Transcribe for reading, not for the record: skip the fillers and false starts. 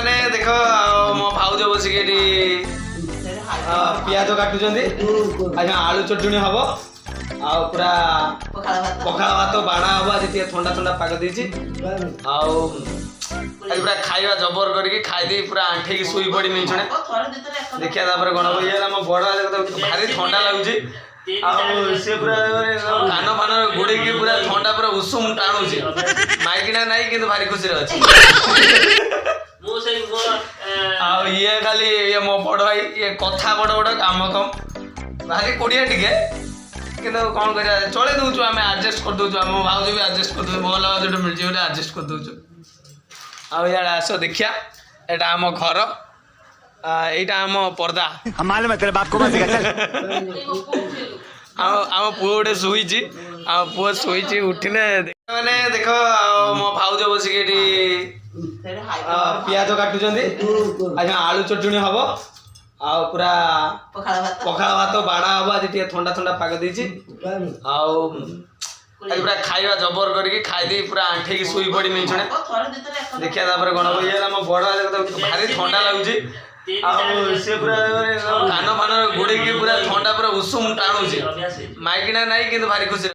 ମାନେ ଦେଖ, ମୋ ଭାଉଜ ବସିକି ଏଠି ପିଆଜ କାଟୁଛନ୍ତି। ଆଜି ଆଳୁ ଚଟଣି ହବ ଆଉ ପୁରା ପଖାଳ ଭାତ ବାଡ଼ା ହବ। ଆଜି ଟିକେ ଥଣ୍ଡା ଥଣ୍ଡା ପାଗ ଦେଇଛି ଆଉ ଆଜି ପୁରା ଖାଇବା ଜବର କରିକି ଖାଇଦେଇ ପୁରା ଆଣ୍ଠେଇକି ଶୋଇ ପଡ଼ି ମିଛଣେ। ଦେଖିବା ତାପରେ କଣ ହବ। ଇଏ ହେଲା ମୋ ବଡ଼। ଭାରି ଥଣ୍ଡା ଲାଗୁଛି ଆଉ ସିଏ ପୁରା ମାନେ କାନ ଫାନ ଘୋଡେଇକି ପୁରା ଥଣ୍ଡା ପୁରା ଉଷୁମ ଟାଣୁଛି। ମାଇକିନା ନାହିଁ କିନ୍ତୁ ଭାରି ଖୁସିରେ ଅଛି। ମୁଁ ସେଇ ମୋ ଆଉ ଇଏ ଖାଲି ଇଏ ମୋ ବଡ଼ ଭାଇ। ଇଏ କଥା ବଡ଼ ବଡ଼, କାମ କମ। ଭାରି କୋଡ଼ିଆ ଟିକେ, କିନ୍ତୁ କ'ଣ କରିବା, ଚଳେଇ ଦଉଛୁ ଆମେ, ଆଡଜଷ୍ଟ କରିଦଉଛୁ। ଆମ ଭାଉଜ ବି ଆଡଜଷ୍ଟ କରିଦଉଛୁ। ଭଲ ଭାଉଜଟେ ମିଳିଛି ବୋଲି ଆଡଜଷ୍ଟ କରିଦଉଛୁ। ଆଉ ଇଆଡ଼େ ଆସ, ଦେଖିଆ। ଏଇଟା ଆମ ଘର, ଏଇଟା ଆମ ପର୍ଦ୍ଦା। हम मालूम है तेरे बाप को, मत सिखा, चल। ଆମ ଆମ ପୁଅ ଗୋଟେ ଶୋଇଛି। ଆମ ପୁଅ ଶୋଇଛି, ଉଠିଲେ। ମାନେ ଦେଖ, ମୋ ଭାଉଜ ବସିକି ଏଠି ପିଆଜ କାଟୁଛନ୍ତି। ଆଜି ଆଳୁ ଚଟଣି ହବ ଆଉ ପୁରା ପଖାଳ ଭାତ ବାଡ଼ା ହବ। ଆଜି ଟିକେ ଥଣ୍ଡା ଥଣ୍ଡା ପାଗ ଦେଇଛି ଆଉ ଆଜି ପୁରା ଖାଇବା ଜବର କରିକି ଖାଇଦେଇ ପୁରା ଆଣ୍ଠେଇକି ଶୋଇ ପଡ଼ି ମିଛଣେ। ଦେଖିବା ତାପରେ କଣ ହବ। ଇଏ ହେଲା ମୋ ବଡ଼। ଭାରି ଥଣ୍ଡା ଲାଗୁଛି ଆଉ ସିଏ ପୁରା ମାନେ କାନ ଫାନ ଘୋଡେଇକି ପୁରା ଥଣ୍ଡା ପୁରା ଉଷୁମ ଟାଣୁଛି। ମାଇକିନା ନାହିଁ କିନ୍ତୁ ଭାରି ଖୁସିରେ